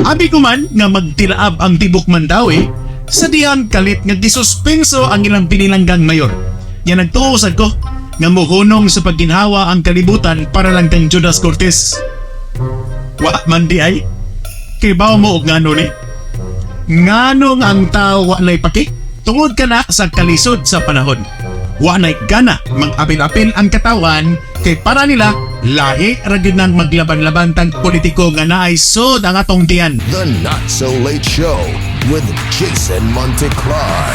Abi ko man nga magtilaab ang tibok Mandaue sa dihang kalit nga gisuspenso ang ilang pinilanggang mayor. Nga nagtuo sad ko nga muhunong sa pagginhawa ang kalibutan para lang kang Jonas Cortez. Wa man di ay. Kay bawo mo og ngano ni? Nganong ang tao wa na'y paki? Tungod ka na sa kalisod sa panahon. Wa na'y gana mag-apil-apil ang katawan kay para nila lahi ra gyud nang maglaban-laban tang politiko nga naay sud ang atong tiyan. The Not So Late Show with Jason Monteclar.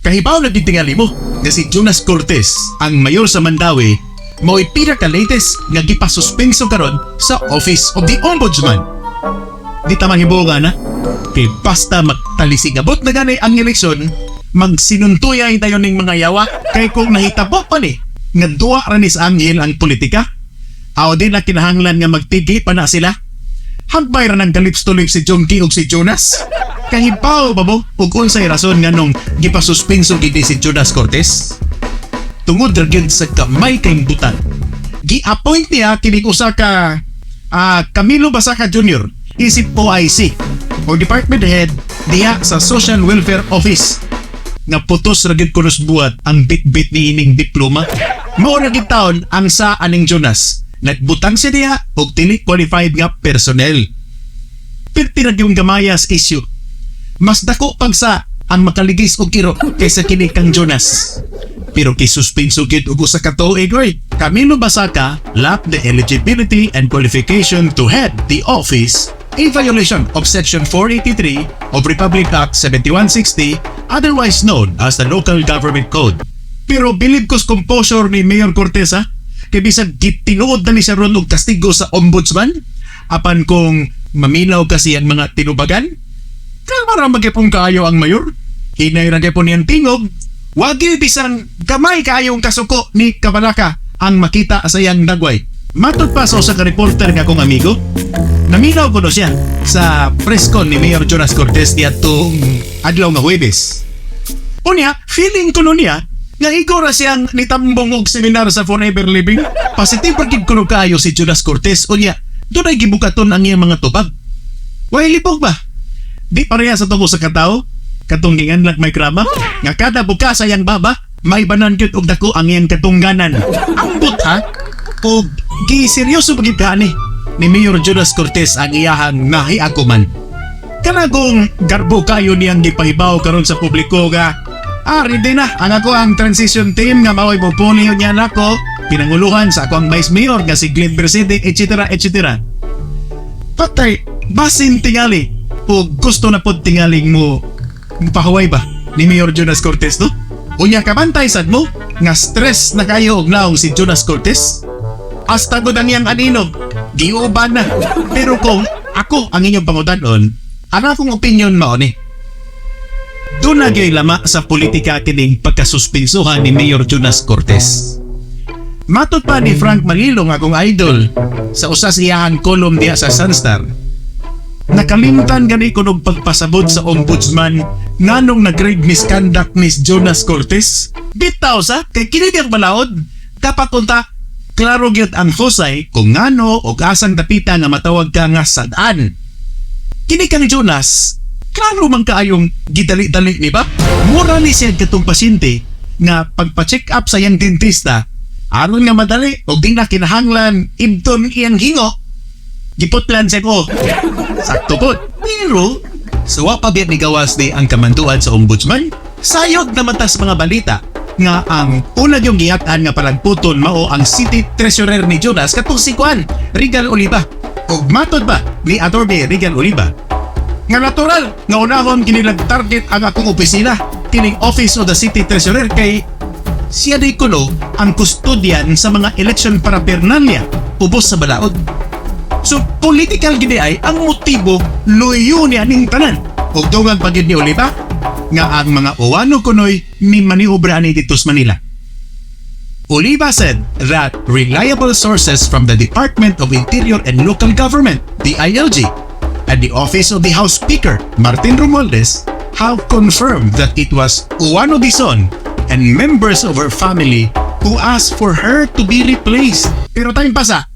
Kahibaw na tingali mo nga si Jonas Cortez, ang mayor sa Mandaue, mao'y pinaka latest nga gipasuspenso karon sa Office of the Ombudsman. Di ta mahibunga na kay basta magtalising-abot na gani ang eleksyon, magsinuntuyay tayo ning mga yawa kay kung nahitabo pa ni nga duwa ra ni sa anghel ang politika, aw di na kinahanglan nga magtigi pa na sila. Hagbay ra ng kalips to lips si Jongki ug si Jonas. Kahibaw ba mo ug unsay rason nganong gipasuspenso gid si Jonas Cortez? Tungod ra gyud sa gamay kay butan. Gi-appoint niya kining usa ka Camilo Basaka Jr. isip OIC o department head diha sa Social Welfare Office nga putos ra gyud kunos buhat ang bit-bit ni ining diploma. Mao ra gyud taon ang sa aning Jonas. Nagbutang siya diha og dili qualified nga personnel. Pirti ra gyud gamayas issue. Mas dako pag sa ang makaligis og kiro kaysa kini kang Jonas. Pero kisuspenso gyud og usa ka tuig oy. Camilo Basaka lacked the eligibility and qualification to head the office, a violation of Section 483 of Republic Act 7160, otherwise known as the Local Government Code. Pero bilib ko sa composure ni Mayor Cortez ha, kay bisag gitinuod na ni siya ron og kastigo sa ombudsman, apan kung maminaw kasi ang mga tinubagan, kalma ra magyapon kaayo ang mayor. Hinay ra gyapon niyang tingog, wagi bisan gamay kaayong kasuko ni Kabalaka ang makita sa iyang dagway. Matod pa sa usa ka reporter nga akong amigo, naminaw ko no siya sa press con ni Mayor Jonas Cortez niadtong adlaw nga Huwebes. Unya, feeling ko no niya nga igo ra siyang nitambong og seminar sa Forever Living. Positive pa gid kuno kaayo si Jonas Cortez. Unya, dunay gibukaton ang iyang mga tubag. Way libog ba? Di pareha sa tungo sa katao, katong ginganlag may krama, nga kada buka sa iyang baba, may banan gyud og dako ang iyang katungganan. Ambot ha? Og giseryoso pa gid ni ni Mayor Jonas Cortez ang iyahang nahiaguman. Kanagong garbo kayo niyang gipahibaw karon sa publiko nga ready na ang ako ang transition team nga mao'y mupuli niya nako pinanguluhan sa ako ang vice mayor nga si Glenn Bercede, etc. etc. Patay, basin tingali o gusto na pod tingaling mo pahuway ba ni Mayor Jonas Cortez, no? Unya kabantay sad mo nga stress na kayo og naong si Jonas Cortez. Hasta gud ang iyang anino, giuban na. Pero kung ako ang inyong pangutan-on, ang akong opinion mao ni. Doon na gyud lama sa politika kining pagkasuspinsuhan ni Mayor Jonas Cortez. Matod pa ni Frank Malilong, akong idol, sa usa sa iyahang column diha sa Sunstar, nakalimtan gani ko og pagpasabot sa ombudsman nganong nag-grave misconduct ni Jonas Cortez. Bitaw sa kay kini diyang balaod dapat unta klaro gyud ang husay kung ngano og asang dapita nga matawag ka nga sad-an. Kini kang Jonas, klaro man kaayong gidali-dali ni ba? Mura ni siya katong pasyente nga pagpa-check up sa iyang dentista aron nga madali og di na kinahanglan ibton iyang hingo. Giputlan siya ko. Sakto po. Pero, sa wa pa biya ni gawas ni ang kamanduan sa ombudsman, sayod na matas mga balita nga ang una yung giyat-an nga palagputon mao ang city treasurer ni Jonas katong si Juan Regal Oliva. Ug matod ba ni Attorney Regal Oliva nga natural nga unahon kinilag target ang akong opisina kining Office of the City Treasurer kay siya di kuno ang custodian sa mga election paraphernalia ubos sa balaod. So political gid ay ang motibo luyo ni aning tanan. Ug dungan pa gid ni Oliva nga ang mga Ouano kunoy ni maniobra ani dito sa Manila. Oliva said that reliable sources from the Department of Interior and Local Government, DILG, and the Office of the House Speaker, Martin Romualdez, have confirmed that it was Ouano Dizon and members of her family who asked for her to be replaced. Pero tayong pasa,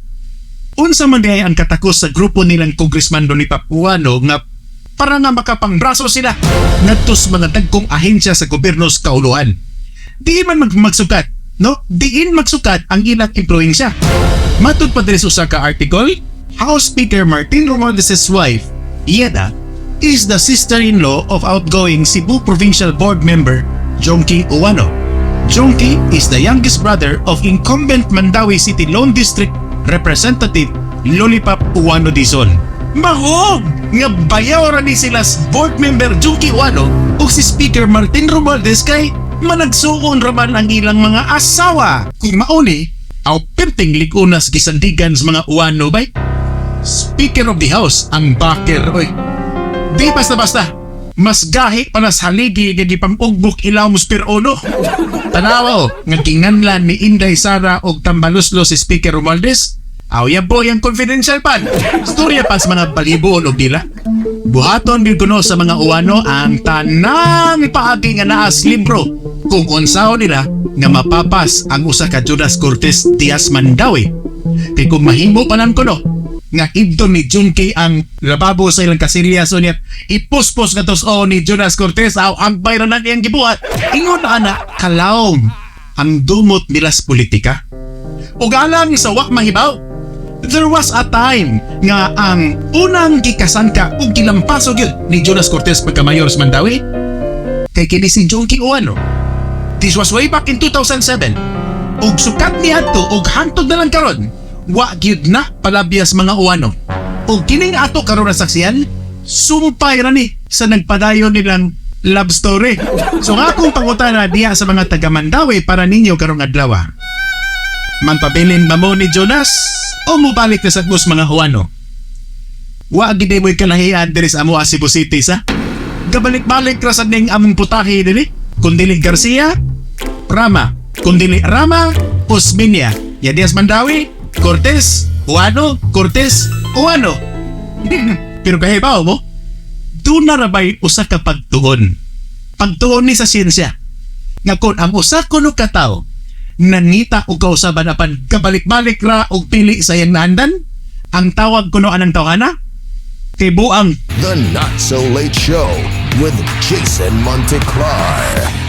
Unsa man diay ang katakos sa grupo nilang Congressman Lollipop Ouano nga para nga makapangbraso sila ngadto sa mga dagkong ahensya sa gobyerno sa kauluhan? Diin man magsukat, no? Diin magsukat ang ilang impluensya. Matud pa diri sa usa ka article, House Speaker Martin Romualdez's wife, Yedda, is the sister-in-law of outgoing Cebu Provincial Board member Jonkie Ouano. Jonkie is the youngest brother of incumbent Mandaue City Lone District Representative Lollipop Ouano Dizon. Mahog! Nga bayaw ra ni sila sa board member Jonkie Ouano ug si Speaker Martin Romualdez kay managsuon raman ang ilang mga asawa. Kung mauni, aw perting likunas gisandigan sa mga Ouano bay. Speaker of the House ang backer, oy. Di basta-basta. Mas gahi pa nas haligi nga gipang-ugbok ilaw mo spirono. Tanawa o, nga ginganlan ni Inday Sara og tambaluslo si Speaker Romualdez. Aw yabo yung confidential pan. Storya pa sa mga balibuon og dila. Buhaton gyud kuno sa mga Ouano ang tanang paagi nga naas libro kung unsaon nila nga mapapas ang usa ka Jonas Cortez Diaz Mandaue. Kay kung mahimo pa lang kuno nga hibdon ni Junkie ang lababo sa ilang kasilya, so niya ipuspos nga tos ni Jonas Cortez, aw ang bayran na niyang gibuhat. Ingon ana kalawom ang dumot nila sa politika. Ug alang sa wak mahibaw, there was a time nga ang unang gikasangka ug gilampaso gyud ni Jonas Cortez pagka-mayor sa Mandaue kay kini si Jonkie Ouano. This was way back in 2007. Ug sukat ni adto ug hangtod na lang karon, wa gyud na palabyas mga Ouano. Ug kining ato karon na saksiyan, sumpay ra ni sa nagpadayon nilang love story. So nga akong pangutana diha sa mga taga Mandaue para ninyo karong adlaw. Magpabilin ba mo ni Jonas o mubalik na sa bus mga Ouano? Wa gid mo'y kalahian diri sa amo Cebu City sa. Gabalik-balik ra sad ning among putahe diri. Kung dili Garcia, Rama. Kung dili Rama, Osmeña. Ya Diaz Mandaue, Cortez, Ouano, Cortez, Ouano. Pero kahibaw mo, duna ra bay usa ka pagtuon? Pagtuon ni sa siyensya. Nga kung ang usa kuno ka tawo nangita og kausaban apan kabalik-balik ra og pili sa iyang naandan, ang tawag kuno anang tawhana kay buang. The Not So Late Show with Jason Monteclar.